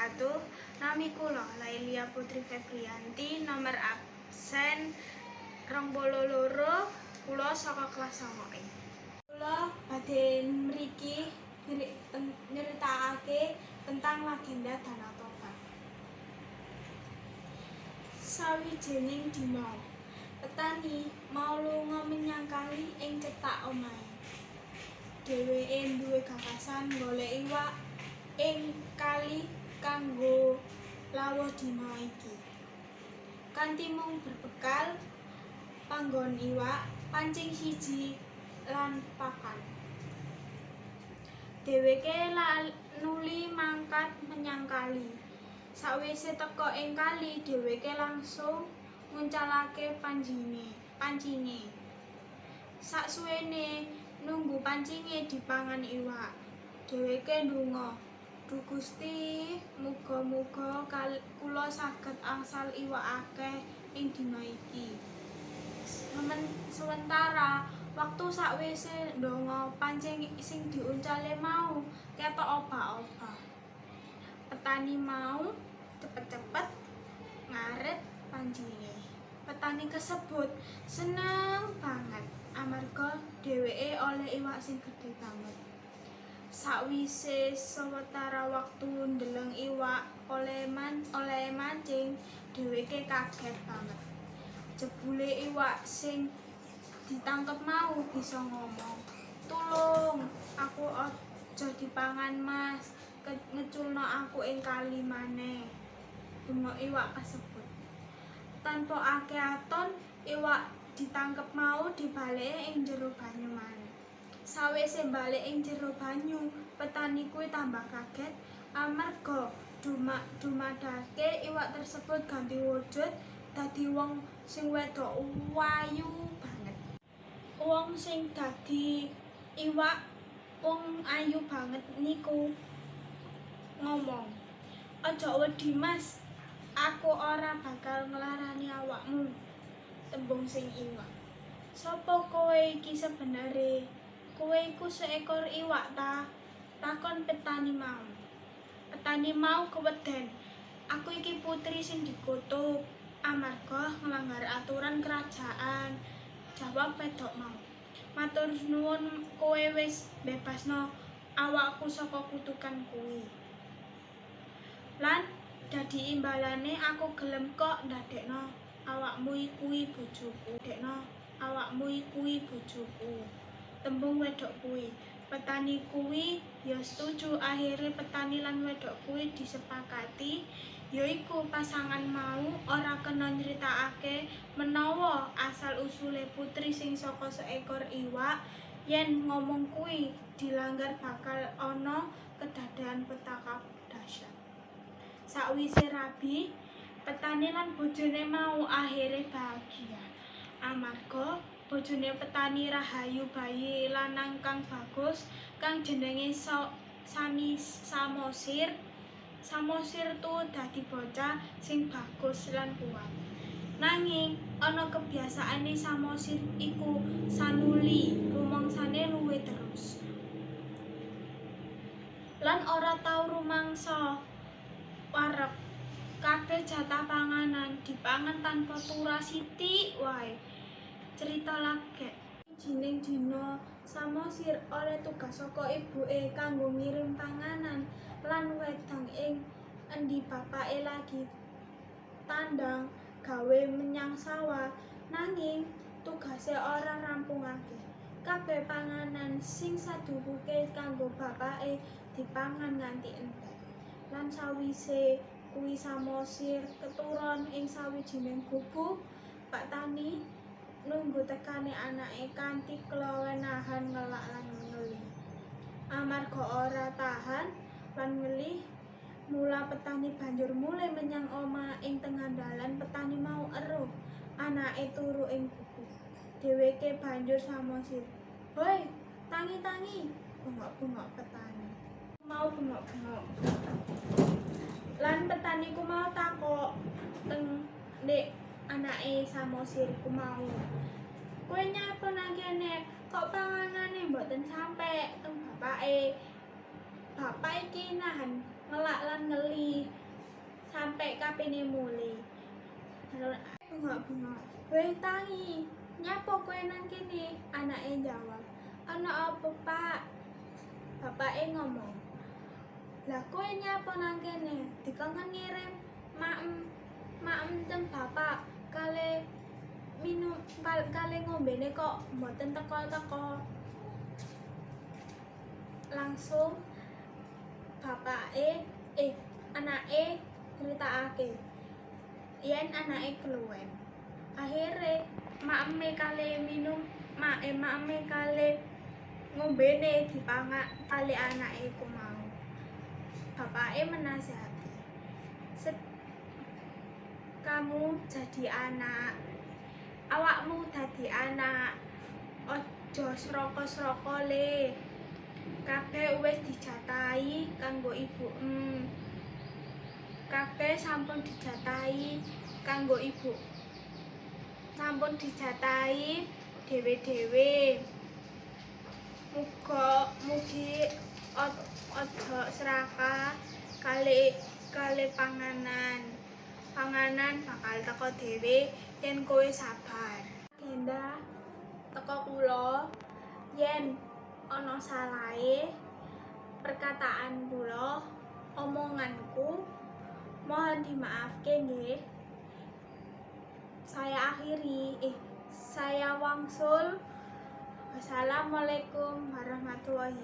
Wabarakatuh. Nami kula Lailia Putri Febrianti, nomor absen 22, kula saka kelas 9E. Kula badhe mriki nyeritakake tentang legenda Danau Toba. Sawijining dina, petani mau lunga menyang kali ing cethak omahe. Dheweke duwe gagasan golek iwak ing kali kanggo lawuh dina iki. Kanthi mung berbekal panggon iwak, pancing siji lan pakan. Dheweke nuli mangkat menyang kali. Sawise teka ing kali, dheweke langsung nguncalake pancinge. Saksuwene nunggu pancinge dipangan iwak, dheweke ndonga, "Duh Gusti, muga-muga kula saged angsal iwak akeh ing dina iki." Sewentara wektu sakwise ndonga, pancing sing diuncale mau ketok obah-obah. Petani mau cepet-cepet ngarit pancinge. Petani kasebut seneng banget amarga dheweke oleh iwak sing gedhe banget. Sakwise sewetara wektu ndeleng iwak oleh mancing, dheweke kaget banget. Jebule iwak sing ditangkep mau bisa ngomong, "Tulung, aku aja dipangan, Mas, ngeculno aku ing kali maneh," bengok iwak kasebut. Tanpa ake-aton, iwak ditangkep mau dibaleki ing jero banyu maneh. Sawise balik ing jero banyu, petani kuwi tambah kaget amarga dumadake iwak tersebut ganti wujud dadi wong sing wedok ayu banget. Wong sing dadi iwak wong ayu banget niku ngomong, "Aja wedi, Mas, aku ora bakal nglarani awakmu," tembung sing iwak. "Sapa kowe iki sebenere? Kowe iku seekor iwak ta?" takon petani mau. Petani mau keweden. "Aku iki putri sing dikutuk amarga nglanggar aturan kerajaan," jawab wedok mau. "Matur nuwun kowe wis bebasno awakku saka kutukan kuwi. Lan dadi imbalane aku gelem kok ndadekno awakmu kuwi bojoku. Dekno awakmu kuwi bojoku," tembung wedok kuwi. Petani kuwi ya setuju. Akhire petani lan wedok kuwi disepakati, yaiku pasangan mau ora kena nyritakake menawa asal usule putri sing saka seekor iwak. Yen ngomong kuwi dilanggar, bakal ana kedadean petaka dahsyat. Sakwise rabi, petani lan bojone mau akhire bahagia amarga bojone petani rahayu bayi lanang kang bagus kang jenenge Sami Samosir. Samosir tuwa dadi bocah sing bagus lan kuat. Nanging ana kebiasaane Samosir iku sanuli rumangsane luwe terus lan ora tau rumangsa wareg. Kabeh jatah panganan dipangan tanpa turah sithik wae. Cerita lagek. Sawijining dina Samosir oleh tugas saka ibuke kanggo ngirim panganan lan wedang ing endi bapake lagi tandang gawe menyang sawah. Nanging tugase ora rampungake. Kabeh panganan sing sadukuke kanggo bapake dipangan nganti entek. Lan sawise kuwi Samosir keturon ing sawijining gubuk. Pak Tani nunggu tekane anake kanthi klowen nahan ngelak lan ngeli. Amarga ora tahan lan ngeli, mula petani banjur mulih menyang omah. Ing tengah dalan petani mau eruh anake turu ing gubuk. Dheweke banjur samosir. "Hoi, tangi-tangi," bengok-bengok petani. Mau bengok-bengok. Lan petani ku mau takok teng ndek anake Samosir ku mau. "Kowe nyapa nang kene? Kok panganane mboten sampe teng bapake? Bapak iki nahan ngelak lan ngeli." Atene mulih. Bengok-bengok, "Weh, tangi, nyapo kowe nang kene?" Anake jawab, "Ana apa, Pak?" Bapake ngomong, "Lah, kowe nyapo nang kene?" "Dikongkon ngirim maem, maem teng bapak kale minum kale ngombene kok mboten teko-teko." Langsung bapake, eh, anake critakake yen anake keluwen. Akhire maeme kale minum maeme kale ngombene dipangan kali anake iku mau. Bapake menasehati, "Kamu jadi anak, awakmu dadi anak, aja sraka-sraka le. Kabeh wis dijatahi kanggo ibu. Kabeh sampun dijatahi kanggo ibu. Sampun dijatahi dhewe-dhewe. Muga mugi aja serakah kali kali panganan. Panganan bakal teko dhewe yen kowe sabar." Agenda teko kula, yen ana salahe perkataan kula, omonganku, mohon dimaafke nggih. Saya akhiri, eh, saya wangsul. Wassalamualaikum warahmatullahi.